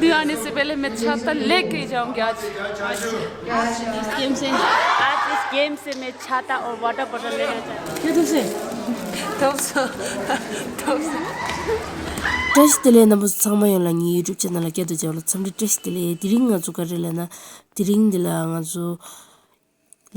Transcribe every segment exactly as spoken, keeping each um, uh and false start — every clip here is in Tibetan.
यहाँ आने से पहले मैं छाता लेके जाऊंगी आज। आज इस गेम से, आज इस गेम से मैं छाता और वाटर बॉटल लेके जाऊंगी। क्या तुमसे? ཐོབ་སོང་། ཐོབ་སོང་། བཀྲ་ཤིས་བདེ་ལེགས། རྣམ་པ་ཚོ་ཚང་མ་ཡོངས་ལ་ངའི་YouTube channel་ལ་བསྐྱར་དུ་མཇལ་བ་ལ་འཚམས་འདྲི་བཀྲ་ཤིས་བདེ་ལེགས། དེ་རིང་ང་ཚོ་ག་རེ་ལབ་ན། དེ་རིང་འདི་ལ་ང་ཚོ་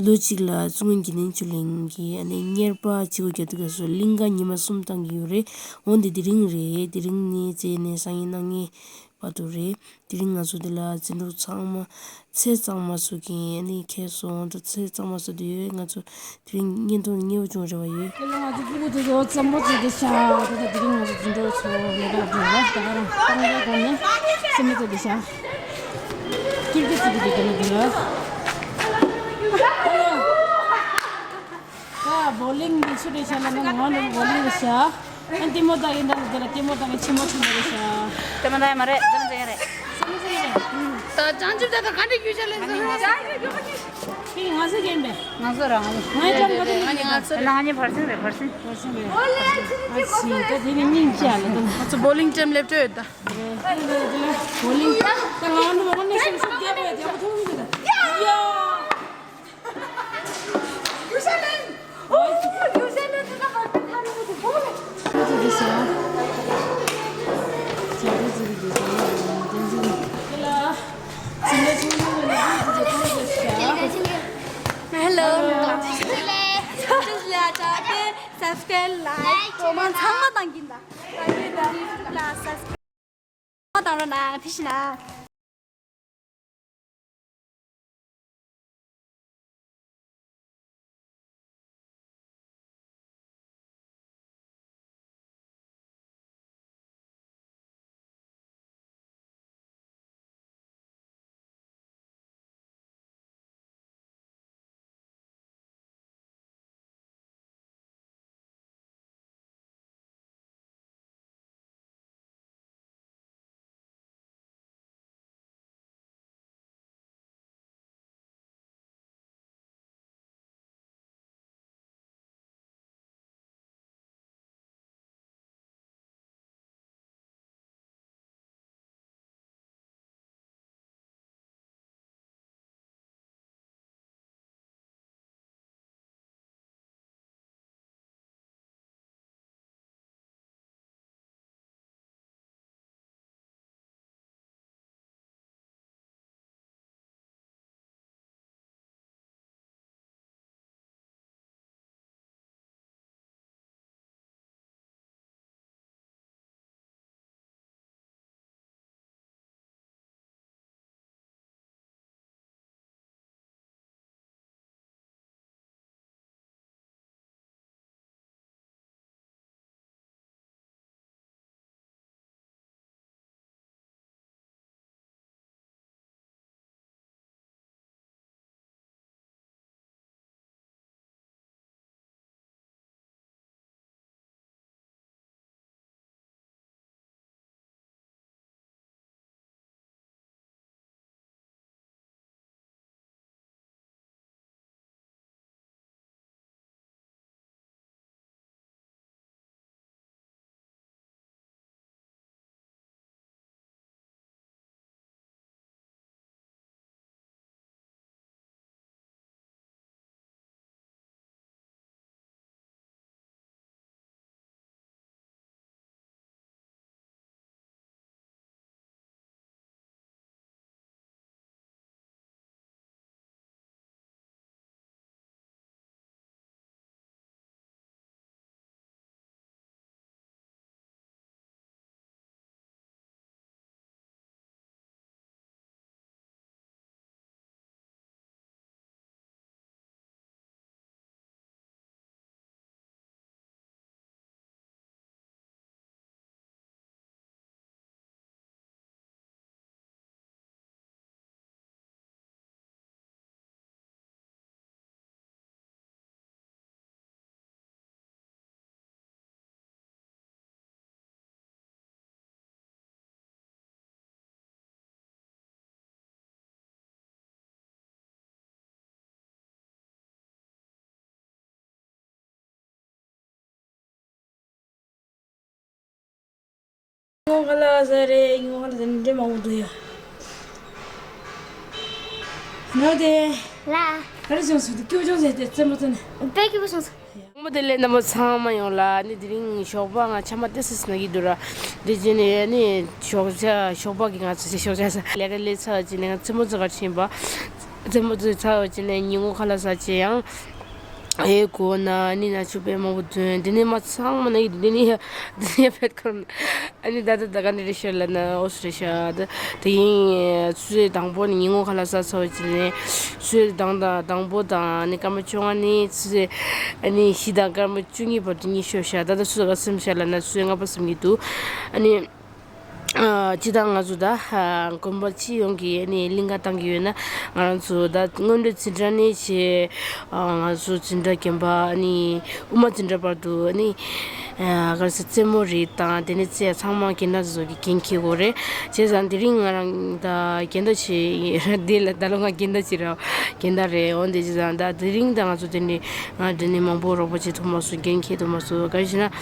ལོ་གཅིག་ལ་མཚོ་སྔོན་དགེ་ལྡན་ཆོས་གླིང་གི་ཨ་ནི་གཉེར་པ་བྱེད་སྒོ་རྒྱག་དུས་སྐབས་སུ་གླིང་ག་ཉི་མ་གསུམ་བཏང་གི་ཡོད་རེད། འོན་ཏེ་དེ་རིང་རེད། དེ་རིང་ནས་བྱས་ནས་སང་ཉིན་གནངས་ཉིན་བར་དུ་རེད། དེ་རིང་ང་ཚོ་འདི་ལ་རྩེད་འགྲོ་ཚང་མ་ཚེས་གཙང་མ་བཟོ་མཁན་ཨ་ནི་ཁྱེད་ཚོ་འོང་དུ་ཚེས་གཙང་མ་བཟོ་དུ་ཡོད། ང་ཚོ་དེ་རིང་བརྙན་ཐུང་མཉེས་པོ་བྱུང་རེ་བ་ཡོད། དེ་ལ་ང་ཚོ་ཕྲུ་གུ་དེ་ཚོ་རྩེད་མོ་རྩེ་དེ་ཤ་དེ་ཚོ་དེ་རིང་ང་ཚོ་རྩེད་འགྲོ་ཚོ་ལས་ཀ་ལ་འགྲོ་བ་ད་ག་རང་སྤང་རའི་སྒོ་ནས་རྩེད་མོ་རྩེ་དེ་ཤ། ཀིར་ཀི་ཙི་གི་དེ་ག་ན་དེ་ལ། ད་བོ་ལིང་གི་ཆུ་རེ་ཤ་ལ་ན་ང་ནི་བོ་ལིང་རེ་ཤ། ཨན་ལྟད་མོ་ལྟ་གི་འདྲ་ལ་དེ་ལ་ལྟད་མོ་ལྟ་གི་ཆེན་མོ་ཆུང་མོ་རེ་ཤ། ལྟད་མོ་ལྟ་ཡ་མ་རེད། ལྟད་མོ་ལྟ་ཡ་རེད། ད་ཅང་ཅིབ་ད་ད་ག་འདྲ་རྒྱུ་ཆ་ལེན་ཟེར། ཁྱེད་ང་ཚོ་རྒན་པས། ང་ཚོ་རང་ང་ཚོ་རང་ང་ཚོ་ང་ཚོ་ང་ཚོ་བར་སེང་རེད། བར་སེང་། བར་སེང་རེད། ཨ་ཙི་ད་དེ་ནི་སྙིང་རྗེ་ལ་ད། ང་ཚོ་བོ་ལིང་ཊིམ་སླེབས་འགྲོ་ཡོད་ད། བོ་ལིང་ད་ང་ནི་མ་གོ་ནས་སེམས་ཤུགས་རྒྱབ་ཡོད་ཡག་པོ་མཐོང་གི་ད། ཡ། Hello. Subscribe, like, comment ཚང་མ་བཏང་གིན་ད། བཏང་རོགས་གནང་། ཐུགས་རྗེ་གནང་། ངོ་ག་ལ་ཟ་རེད། ངོ་ག་ལ་ཟ་རེད། དེ་མང་པོ་འདུག་ཡ། ནོ་དེ། ལ། ག་རེ་བྱུང་སོང་དེ་སྐྱིད་པོ་བྱུང་ཟེར་དེ་རྩེད་མོ་རྩེ་ནས། དཔེ་སྐྱིད་པོ་བྱུང་སོང་། ཡོང་མ་དེ་ལས་རྣམ་པ་ཚང་མ་ཡོང་ལ་ནི་དེ་རིང་ཞོགས་པ་ང་ཆ་མ་ཏེ་སི་སི་ན་གི་འདུག་ར། དེ་རྗེས་ནས་ནི་ཞོགས་ཇ་ཞོགས་པ་གི་ང་ཚོ་ཞོགས་ཇ་ས་ལས་ཀ་ལས་ཚར་རྗེས་ནས་ང་རྩེད་མོ་རྩེ་གར་ཕྱིན་པ། རྩེད་མོ་རྩེ་ཚར་རྗེས་ནས་ཉིན་གུང་ཁ་ལག་ཟ་བྱས་ཡང་། ཨེ་གོ་ན་ནི་ན་ཆུ་དཔེ་མང་པོ་འདོན་དེ་ནས་མ་ཚང་མ་ན་གི་འདུག་དེ་ནས་དེ་ནས་ཕེད་ཁར། ཨ་ནི་ད་ལྟ་ད་ག་ནས་རེད་ཤག་ལབ་ན་ཨོ་སི་རེད་ཤག་ད། དེ་ཡིན་ཆུ་ཚོད་དང་པོ་ནས་ཉིན་གུང་ཁ་ལག་ཟ་ཚར་བ་ཅིག་ནས་ཆུ་ཚོད་དང་དང་དང་པོ་དང་ཨ་ནི་སྐར་མ་བཅོ་ལྔ་ནས་ཆུ་ཚོད་ཨ་ནི་བཞི་དང་སྐར་མ་བཅུ་གཉིས་བར་དུ་གཉིད་ཤོར་ཤག་ད་ལྟ་ཆུ་ཚོད་ག་ཟིན་ཤག་ལབ་ན་ཆུ་ཚོད་ལྔ་པ་ཟིན་གྱི་འདུག་ཨ་ནི་ཨ་སྤྱིར་བཏང་ང་ཚོ་ད་ཨ་དགོན་པ་སྤྱི་ཡོངས་ཀྱི་ཨ་ནི་གླིང་ག་བཏང་གི་ཡོད་ན་ང་རང་ཚོ་ད་སྔོན་འགྲོའི་འཛིན་གྲྭ་ནས་བྱས་ཨ་ང་ཚོ་འཛིན་གྲྭ་རྒན་པ་ཨ་ནི་དབུ་མ་འཛིན་གྲྭ་བར་དུ་ཨ་ནི། ཨ་ག་རེ་ཟེར་རྩེད་མོ་རིགས་དང་དེ་ནས་རྩེད་ཚང་མ་རྒན་ལགས་ཚོ་གི་འགན་འཁྱེར་དགོས་རེད། བྱས་ཙང་དེ་རིང་ང་རང་ད་རྒན་ལགས་བྱས་ར་དེ་ལ་ད་ལོ་ང་རྒན་ལགས་བྱས་ར་རྒན་ལགས་རེད། འོན་ཏེ་བྱས་ཙང་ད་དེ་རིང་ད་ང་ཚོ་དེ་ནས་ང་དེ་ནས་མང་པོ་རོགས་པ་བྱེད་ཐུབ་མ་སོང་། འགན་འཁྱེར་ཐུབ་མ་སོང་། ག་རེ་ཟེར་ན་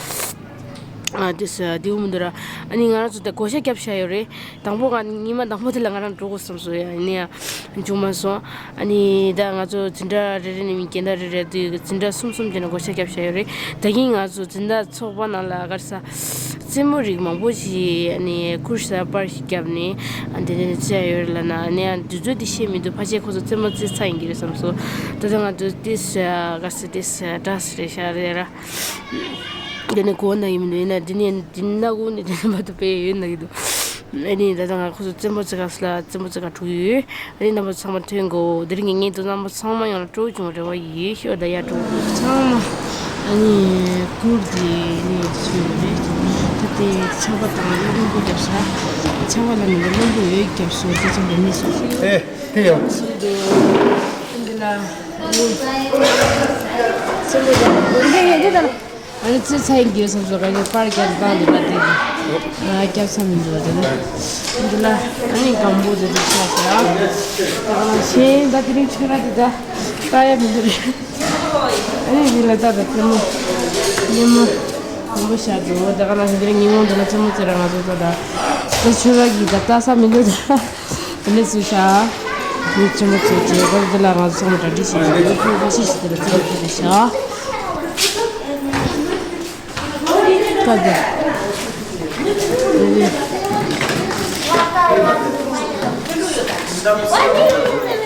ཨ་དེ་ས་དེའུ་མི་འདུག་ར། ཨ་ནི་ང་རང་ཚོ་ད་བགོ་བཤའ་བརྒྱབ་བཞག་ཡོད་རེད། དང་པོ་ང་ཉི་མ་དང་པོ་དེ་ལ་ང་རང་འགྲོ་དགོས་བསམ་སོང་ཡ། ཡིན་ན་ཡང་བྱུང་མ་སོང་། ཨ་ནི་ད་ང་ཚོ་འཛིན་གྲྭ་རེ་རེ་ནས་མི་རྒན་ད་རེ་རེ་དུས་འཛིན་གྲྭ་གསུམ་གསུམ་བྱས་ནས་བགོ་བཤའ་བརྒྱབ་བཞག་ཡོད་རེད། ད་གིན་ང་ཚོ་འཛིན་གྲྭ་ཚོགས་པ་ནང་ལ་ག་རེ་ཟ་རྩེད་མོ་རིགས་མང་པོ་ཞིག་ཨ་ནི་ཁུར་ས་པར་ཞིག་བརྒྱབ་ནས་ཨ་དེ་ནས་རྩེ་ཡ་ཡོད་རེད་ལབ་ན། ཨ་ནི་ཡང་དུས་ཚོད་དེ་ཤེས་མི་འདུག་ཕལ་ཆེར་ཁོ་ཚོ་རྩེད་མོ་རྩེ་ཚར་ཡིན་གྱི་རེད་བསམ་སོང་། ད་ལྟ་ང་ཚོ་ཏིས་ག་རེ་ཟ་ཏིས་འདྲ་སི་རེད་ཤག་རེད་ར། དེ་ནས་གོ་ན་ཡིན་མི་འདུག་ཡིན་ན་དེ་ནས་དེ་ན་གོ་ནས་དེ་ནས་མ་ཐུབ་པའི་ཡོད་ན་གི་འདུག་ཨ་ནི་ད་ལྟ་ང་ཁོ་ཚོ་རྩེད་མོ་རྩེ་ག་སི་ལ་རྩེད་མོ་རྩེ་ག་འགྲོ་གི་ཡོད། ཨ་ནི་རྣམ་པ་ཚང་མ་ཐོན་གོ། དེ་རིང་གི་ངས་དོ་རྣམ་པ་ཚང་མ་ཡོང་ལ་སྤྲོ་བྱུང་རེ་བ་ཡོད་ཤོད་ད་ཡ་འགྲོ་གི་ཚང་མ་ཨ་ནི་ཀུར་དེ་ནས་ཚུད་རེད། ད་དེ་ཆར་པ་དང་རླུང་བུ་རྒྱབ་ས་ཆར་པ་ལ་མི་འགྲོ་རླུང་བུ་ཡོད་རྒྱབ་སོ་དེ་ཚོ་འགྲོ་མི་སོང་། ཨེ་དེ་ཡོད། སོ་དུ་འདི་ལ་ཚུད་འདི་ལ་ཚུད་འདི་ལ། ཨ་ནི་ཚེ་ཚན་གྱི་སོ་སོ་ག་གི་པར་རྒྱབ་སྟངས་འདི་ལ་དེ་གི་ཨ་རྒྱབ་ས་མི་འདུག་དེ་ནི་འདི་ལ་ཨ་ནི་སྒམ་པོ་དེ་དུ་ཆགས་ཤག་ད་ག་ལ་ཤེས་ད་དེ་རིང་ཆོས་ར་དེ་ད་ལྟ་ཡ་མི་འདུག་རེད། ཨ་ནི་འདི་ལ་ད་ད་རྩེད་མོ་ཉི་མ་སྒམ་པོ་ཤག་འདུག་ད་ག་ལ་ཤེས་དེ་རིང་ཉིན་མོ་འདི་ལ་རྩེད་མོ་རྩེ་ར་ང་ཚོ་ད་ད་ད་ཆོས་ར་གི་ད་ལྟ་ས་མི་འདུག་ད། དེ་ནས་སུ་ཤ། མི་ཆེན་མོ་ཚོ་ཅེ་གར་དེ་ལ་ང་ཚོ་ཚང་མ་གྲ་སྒྲིག་བྱེད་ཀྱི་ཡོད། ཁོང་ཁ་ཤས་ཤིག་དེ་ལ་རྩེད་མོ་རྩེ་ཤག་ཀ་དེ།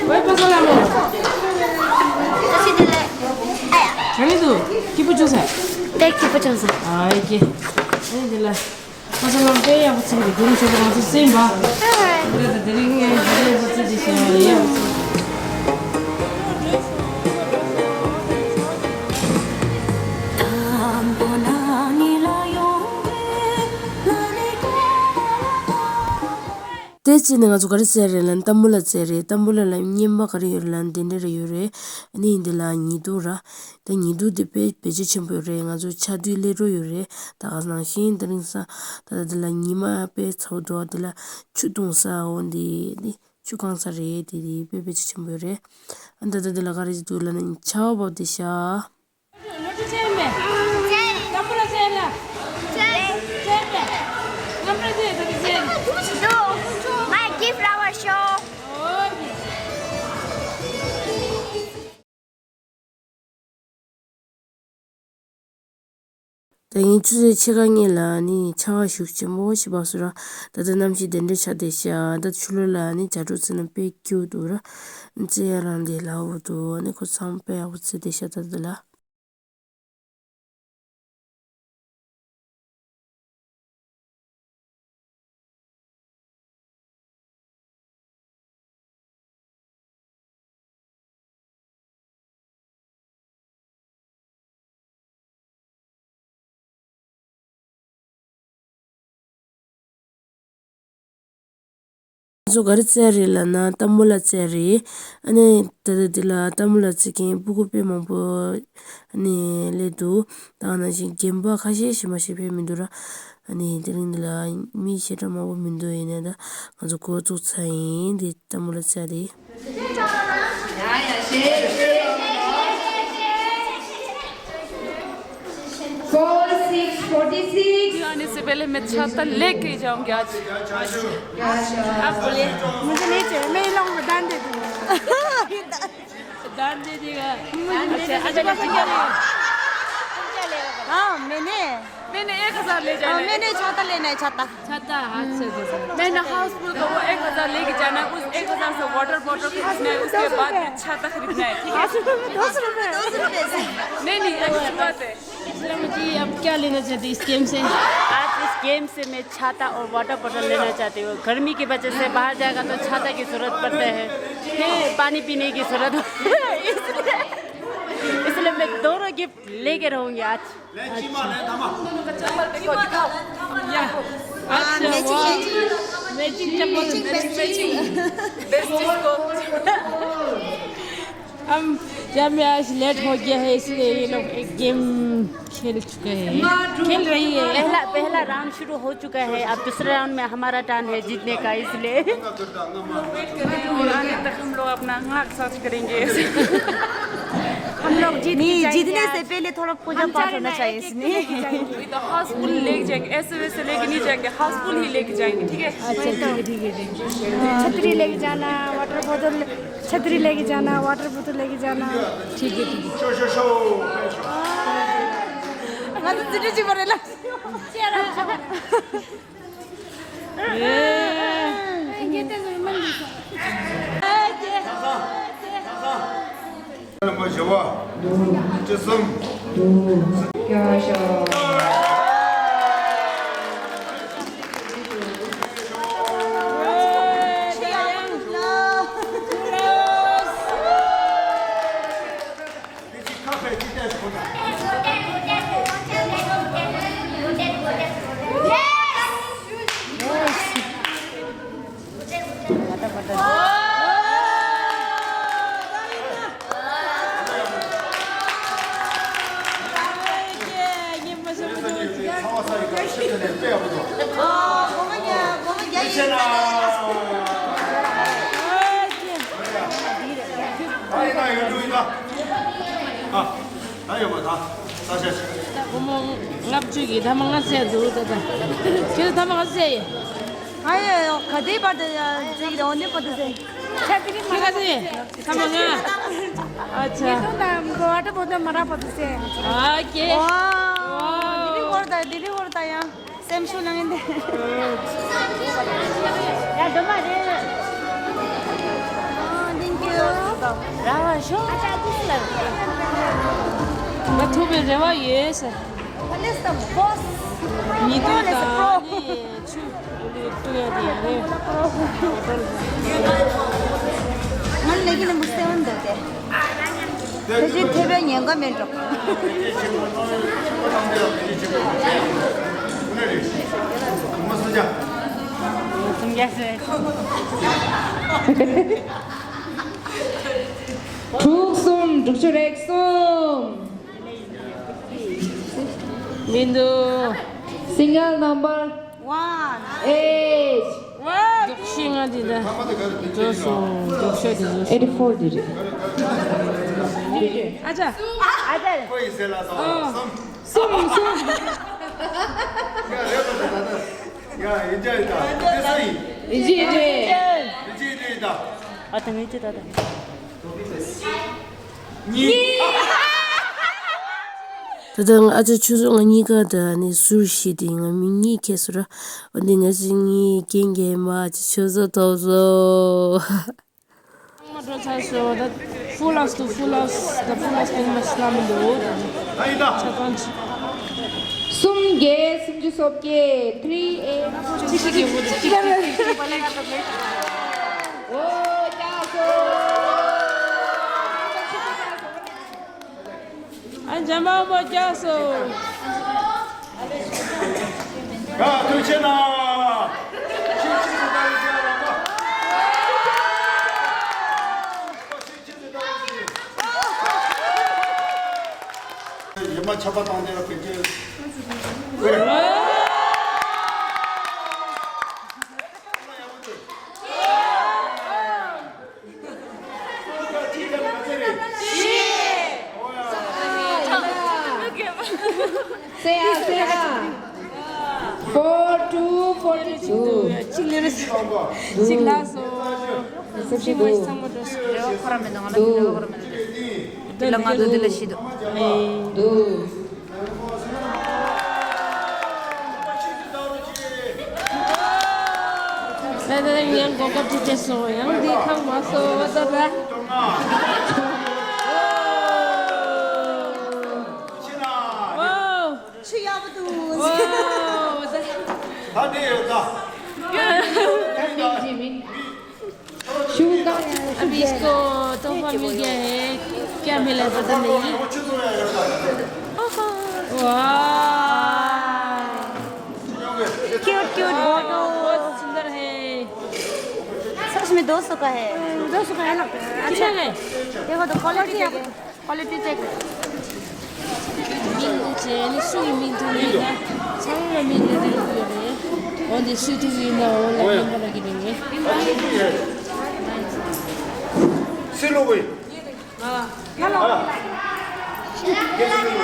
ཝེ་པ་ས་ལ་མོ། ད་ཤི་དེ་ལ། ཨ་ཡ། ག་ནས་འདུག་སྐྱིད་པོ་བྱུང་ས། དེ་སྐྱིད་པོ་བྱུང་ས། ཨ་ཡ་ཀེ། ཨ་ནི་དེ་ལ། ཁ་སང་ལ་དཔེ་ཡག་པོ་ཚིག་རེད། དེ་རིང་ཆོས་པ་ང་ཚོ་སེམས་པ། ཧ་ཧ། དེ་ལ་དེ་རིང་ངས་དེ་རིང་ཚོ་ཚིག་དེ་བཤད་ཡག་པོ་ཚིག་དེ་བྱས་ནས་ང་ཚོ་ག་རེ་བྱས་རེད་ལབ་ན་ཏམ་བུ་ལ་བྱས་རེད། ཏམ་བུ་ལ་ལ་རྔན་པ་ག་རེ་ཡོད་རེད་ལབ་ན་དེ་འདྲ་རེ་ཡོད་རེད། ཨ་ནི་འདི་ལ་ཉི་གདུགས་ར། ད་ཉི་གདུགས་འདི་དཔེ་བེད་སྤྱོད་ཆེན་པོ་ཡོད་རེད། ང་ཚོ་ཆར་དུས་སླེབས་འགྲོ་ཡོད་རེད། ད་ག་ནང་བཞིན་དེ་རིང་ས་ད་ལྟ་འདི་ལ་ཉི་མ་དཔེ་ཚ་པོ་འདུག་དེ་ལ་ཆུ་བཏུང་ས་འོ་འདི་འདི་ཆུ་བཀང་ས་རེད། དེ་དེ་དཔེ་བེད་སྤྱོད་ཆེན་པོ་ཡོད་རེད། ཨ་ད་ལྟ་འདི་ལ་ག་རེ་ཞིག་འདུག་ལབ་ན་ཆར་པ་བབས་བསྡད་ཤག My gift flower show. ད་ཡིན་ཆུ་ཚོད་ཕྱེད་ཀ་སྔོན་ལ་ནི་ཆར་པ་ཤུགས་ཆེན་པོ་ཞིག་བབས་སོང་ར། ད་ལྟ་གནམ་གཤིས་དེ་འདྲ་ཆགས་བསྡད་ཤག་ད་ཆུ་ལོག་ལ་ནི་ཇ་དྲུག་རྩེ་ན་དཔེ་སྐྱིད་པོ་འདུག་ར། རྩེ་ཡ་རང་ལས་སླ་པོ་འདུག་ཨ་ནི་ཁོ་ཚང་དཔེ་ཡག་པོ་རྩེ་བསྡད་ཤག་ད་ལྟ་ལ། ང་ཚོ་ག་རེ་རྩེ་རེད་ལབ་ན་ཏམ་བུ་ལ་རྩེ་རེད། ཨ་ནི་ད་ལྟ་འདི་ལ་ཏམ་བུ་ལ་རྩེ་མཁན་སྤུ་གུ་དཔེ་མང་པོ་ཨ་ནི་སླེབས་འདུག་ད་ག་ནང་བཞིན་རྒན་པ་ཁ་ཤས་ཤིག་མ་ཤེས་ཕེབས་མི་འདུག་ར། ཨ་ནི་དེ་རིང་འདི་ལ་མི་ཞེ་དྲག་མང་པོ་མི་འདུག་ཡིན་ནའི་ད་ང་ཚོ་འགོ་བཙུགས་ཚར་ཡིན། འདི་ཏམ་བུ་ལ་རྩེ་རེད། Four six Forty six. आने से पहले मैं छाता लेके ही जाऊंगी आज। आप बोलिए। मुझे नहीं चाहिए, मैं ये लोगों को दान दे दूंगी। दान दे देगा। अच्छा, अच्छा, क्या लेगा? हाँ, मैंने मैंने एक हजार ले जाना है। मैंने छाता लेना है, छाता। छाता, अच्छा, अच्छा। मैंने हाउसफुल का वो एक हजार लेके जाना है, उस एक हजार से वाटर बॉटल खरीदना है, उसके बाद छाता खरीदना है, ठीक है? दस रुपए। नहीं, नहीं, अभी शुरुआत है। जी, आप क्या लेना चाहते हैं इस गेम से? आज इस गेम से मैं छाता और वाटर बॉटल लेना चाहती हूँ। गर्मी की वजह से बाहर जाएगा तो छाता की जरूरत पड़ता है, फिर पानी पीने की जरूरत है। इसलिए, इसलिए मैं दोनों गिफ्ट लेके रहूंगी आज। या। अच्छा, मैचिंग, वाह। मैचिंग। मैचिंग चप्पल। Matching, matching. हम, जब मैं आज लेट हो गया है, इसलिए ये लोग एक गेम खेल चुके हैं, खेल रही है। पहला, पहला राउंड शुरू हो चुका है, अब दूसरा राउंड में हमारा टर्न है जीतने का, इसलिए। और आने तक हम लोग अपना नाक सर्च करेंगे। हम लोग जीत के नहीं, जाएंगे जीतने से आज। पहले थोड़ा पूजा पाठ होना चाहिए इसमें। वही तो, हाउसफुल लेके जाएंगे, ऐसे वैसे लेके नहीं जाएंगे, हाउसफुल ही लेके जाएंगे, ठीक है? अच्छा, ठीक है, ठीक है, ठीक है। छतरी लेके जाना, वाटर बोतल, छतरी लेके जाना, वाटर बोतल लेके जाना। ठीक है, ठीक है। मैं तो चिट्ठी चिपा रहे ला। ད་ཡོད་མ་ད། ད་ཤ་ཤ། སྒོར་མོ་ལྔ་བཅུ་གི་ཐ་མ་ལྔ་བསད་འདུག་ད་ལྟ། ཁྱེད་ཚོ་ཐ་མ་ག་ཚོད་བསད་ཡིན། ཨ་ཡ་ཡ། ག་དེའི་བར་དུ་ཡ་བསད་ཀྱི་རེད། འོ་ནི་བར་དུ་བསད། ཁྱེད་ག་ཚོད་ཡིན། ཐ་མ་ལྔ། ཨ་ཆ། ངེད་ཚོ་དང་གོ་བ་ཏྲ་བོ་ཏྲ་མ་ར་བར་དུ་བསད། ཨ་ཀེ། ཝའོ། དེ་རིང་འོར་ད་དེ་རིང་འོར་ད་ཡ། སེམས་ཤུགས་གནང་ཡིན་ཏེ། ཡ་འགྲོ་མ་རེད། ཨ། thank you། ར་བ་ཤོག་ང་ཐུག་པའི་རེ་བ་ཡོད་ཟེར། What is the boss? ཉི་དུ་དང་ནི་ཆུ་ལུ་ཏུ་ཡ་དེ་ཡ་རེད། ང་ལས་ཀྱི་ནམ་བར་སེ་ཝན་འདོད་དེ། དེ་བཞིན་ཐེ་བའི་ཉེན་ཁ་མེད་འགྲོ། དྲུག་གསུམ། དྲུག་ཅུ་རེ་གསུམ། མི་འདུག Single number one eight། དྲུག་ཅུ་ལྔ་འདི་འདྲ། འགྲོ་སོང་། དྲུག་ཅུ་འདི་འགྲོ་སོང་། Eighty four འདི་རེད། ཨ་ཅག་ཨ་ཅག་གསུམ་གསུམ། ཡ་ཡིན་ཅག་ཡིན་ད། དེ་སུ་ཡིན། ཡིན་ཅི་ཡིན་ཅི། ཡིན་ཅི་ཡིན་ད། ཨ་ད་ངེད་ཅི་ད་ད། གཉིས། ད་ལྟ་ང་ཨ་ཅག་ཆུ་ཚོད་ང་གཉིས་ཀ་ད་ནི་ཟུར་ཞིག་དེ་ང་མི་གཉིས་ཁེལ་སོང་ར། འོ་འདི་ང་ཚོ་གཉིས་རྐྱེན་གྱིས་མ་ཨ་ཅག་ཆུ་ཚོད་ཐོབ་སོང་། ཚང་མ་འགྲོ་ཚར་སོང་། ད་Full House to Full House, the Full House དེ་མ་སླ་མི་འདུག་ད་ཆ་ཚང་ཆ། གསུམ་བརྒྱད་སུམ་ཅུ་སོ་བརྒྱད། three eight། ཅི་ཞིག་གི་འུ་ཅི་ཞིག་གི། ཨོ་ཡ་སོ། ཨ་འཇམ་དཔལ་མོ་སྐྱབས་སུ། ཡ་ཐུགས་ཆེ་ན། ཤིག་ཤིག་ཏུ་ཏང་ཤ་ལ་མ། ཤིག་ཤིག་ཏུ་ཏང་ཤིག་ཡེ་མ་ཆབ་པ་བཏང་དེ་ལ་ཕན་ཆེ། སེ་ཡ་སེ་ཡ། གཅིག་ལགས་སོ། གཅིག་མ་གཅིག་ཚང་མ་འགྲོ་སོང་། རེ་བ་ཁོ་རང་མི་འདུག་ང་ལ་འདི་རེ་བ་ཁོ་རང་མི་འདུག་འདི་ལ་ང་འདུག་འདི་ལ་ཤི་འདུག་ད་ད་ཡང་གོ་སྐབས་ཅིག་སྤྲད་སོང་། ཡང་འདི་ཁག་མ་སོང་ད་ད། ཨོ། ཆུ་ཡག་པོ་འདུག་ཨོ་ད། ད་འདི་ཡོད་ད། अभी इसको तोहफा मिल गया है। क्या मिला पता नहीं। वाह। क्यूट क्यूट बहुत सुंदर है। सच में दो सौ का है। दो सौ का है लगता है। अच्छा है। देखो तो क्वालिटी देखो। Quality check. མིང་དུ་བྱས་ནས་སུ་ཡི་མིང་དུ་མིང་ལ་ཚང་མ་མིང་ལ་རིང་དུ་ཡོད་རེད། འོ་འདི་སུ་དུ་ཡིན་ན་འོ་ལ་ཡིན་པ་ལ་གི་རེད། སུ་ལོ་གི། ཨ། ཁྱེད་ཚོ་ལོ།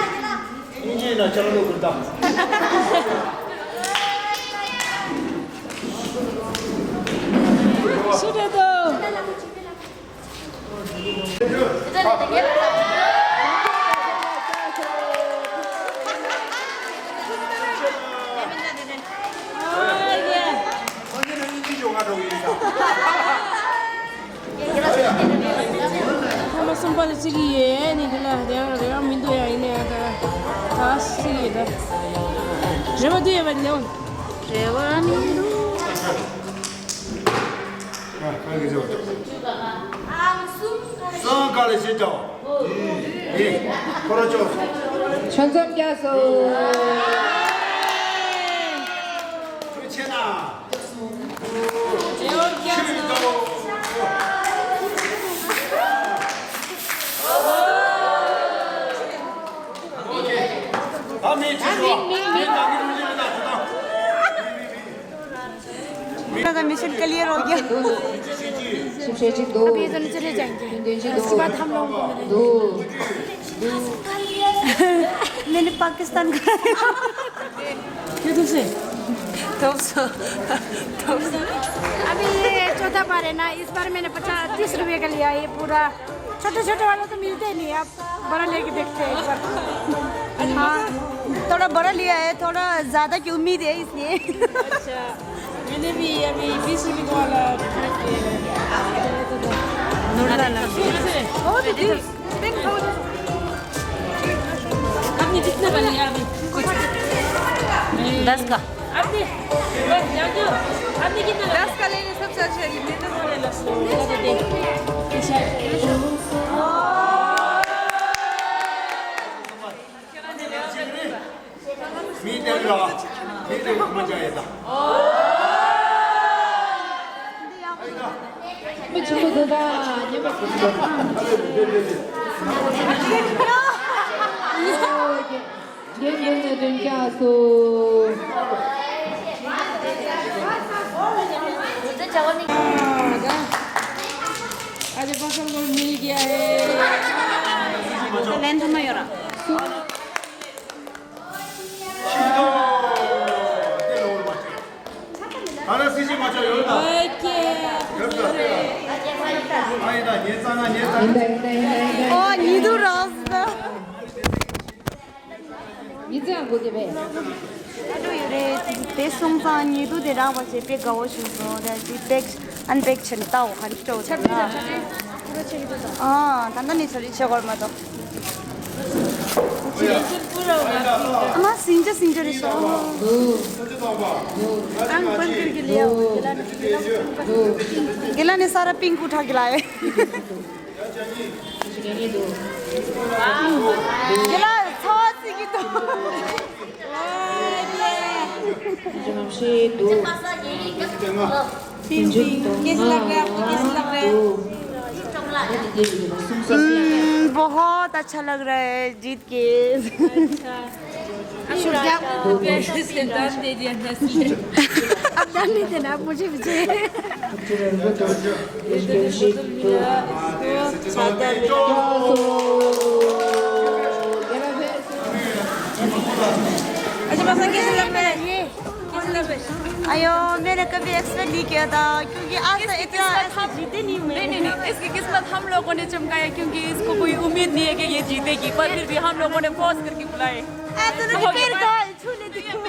ཨིན་ཇི་ན་ཆ་ལོ་གི་ད། སུ་རེད་དོ། ཐ་མ་གསུམ་པ་ལ་གཅིག་ཡོད་ནི་འདི་ལ་རེ་བ་རེ་བ་མི་འདུག་ཡ། ཡིན་ནའི་ད་ད་གཅིག་ཡོད་ད། རེ་བ་འདུག་ཡོད་པ་ནི། རེ་བ་མི་འདུག་སང་ག་ལ་ཤེས་ཀྱང་། ཡིན། ཁོ་ར་ཅོག་ཆོས་ཚོགས་རྒྱ་སོ། ཆོས་ཆེ་ན། ཆོས་དོ། ཨ་མི་ཆེ་ཆོ། མི་མི་མི། मेरा मिशन क्लियर हो गया। अभी इधर चले जाएंगे। उसके बाद हम लोगों को मिलेंगे। मैंने पाकिस्तान का। क्या तुमसे? दोस्त। दोस्त। अभी ये चौथा बार है ना, इस बार मैंने पचास, तीस रुपए का लिया ये पूरा। छोटे छोटे वालों तो मिलते नहीं, आप बड़ा लेके देखते हैं एक बार। हाँ, थोड़ा बड़ा लिया है, थोड़ा ज्यादा की उम्मीद है इसलिए। अच्छा, मैंने भी अभी बीस रुपए वाला। नूडल वाला। बहुत ही पिंक पाउडर। आपने कितना का लिया अभी? कुछ। दस का। आपने, बस, जाओ, जाओ। आपने कितना का? दस का लेने सबसे अच्छा है ये। མི་དེ་ལ་མི་དེ་ཁོ་མ་བྱ་ཡེ་ད། མི་ཆུང་ངུ་དེ་ད་ཉེ་མ་སུ་ཞིག་རྒན་རྒན་ནས་དོན་རྒྱག་སོ། आज पसंद को मिल गया है। तो लेंथ में योरा। ཨོ་ཁེ། ཨ་ཡིན་ད་ཉེ་ཚང་ན་ཉེ་ཚང་། ཨོ་ཉི་དུ་རོ་སི་ད། ཉི་ཚང་གོ་དེ་བས། ཨ་ལོ་ཡོད་རེད། དེ་སོང་ཙང་ཉི་དུ་དེ་རག་པ་བྱས་དཔེ་དགའ་བོ་བྱུང་སོང་། དེ་དེ་པེག་ཨན་པེག་བྱས་ནས་ལྟ་འོ་ག་འདྲ་སྤྲོ་བོ་བྱུང་ན། ཨ་ད་ལྟ་ནས་ཆ་རེ་ཆེ་གོར་མ་གཏོགས། अम्मा सिंजो सिंजो रिसो। अंग बंद करके ले आओ। गिला ने सारा पिंक उठा के लाए। गिला सॉस की तो। कैसे लग रहा है आपको? कैसे लग रहा है? हम्म, बहुत अच्छा लग रहा है जीत के। अच्छा। अब डाल नहीं देना, मुझे भी चाहिए। अच्छा, कैसे लग रहा है ये? अयो, मैंने कभी एक्सपेक्ट नहीं किया था, क्योंकि आज तक इतना ऐसा जीते नहीं हूँ मैं। नहीं, नहीं, नहीं, इसकी किस्मत हम लोगों ने चमकाया, क्योंकि इसको कोई उम्मीद नहीं है कि ये जीतेगी, पर फिर भी हम लोगों ने फोर्स करके बुलाए। ऐसा तो नहीं, पैर का छू लेती हूँ।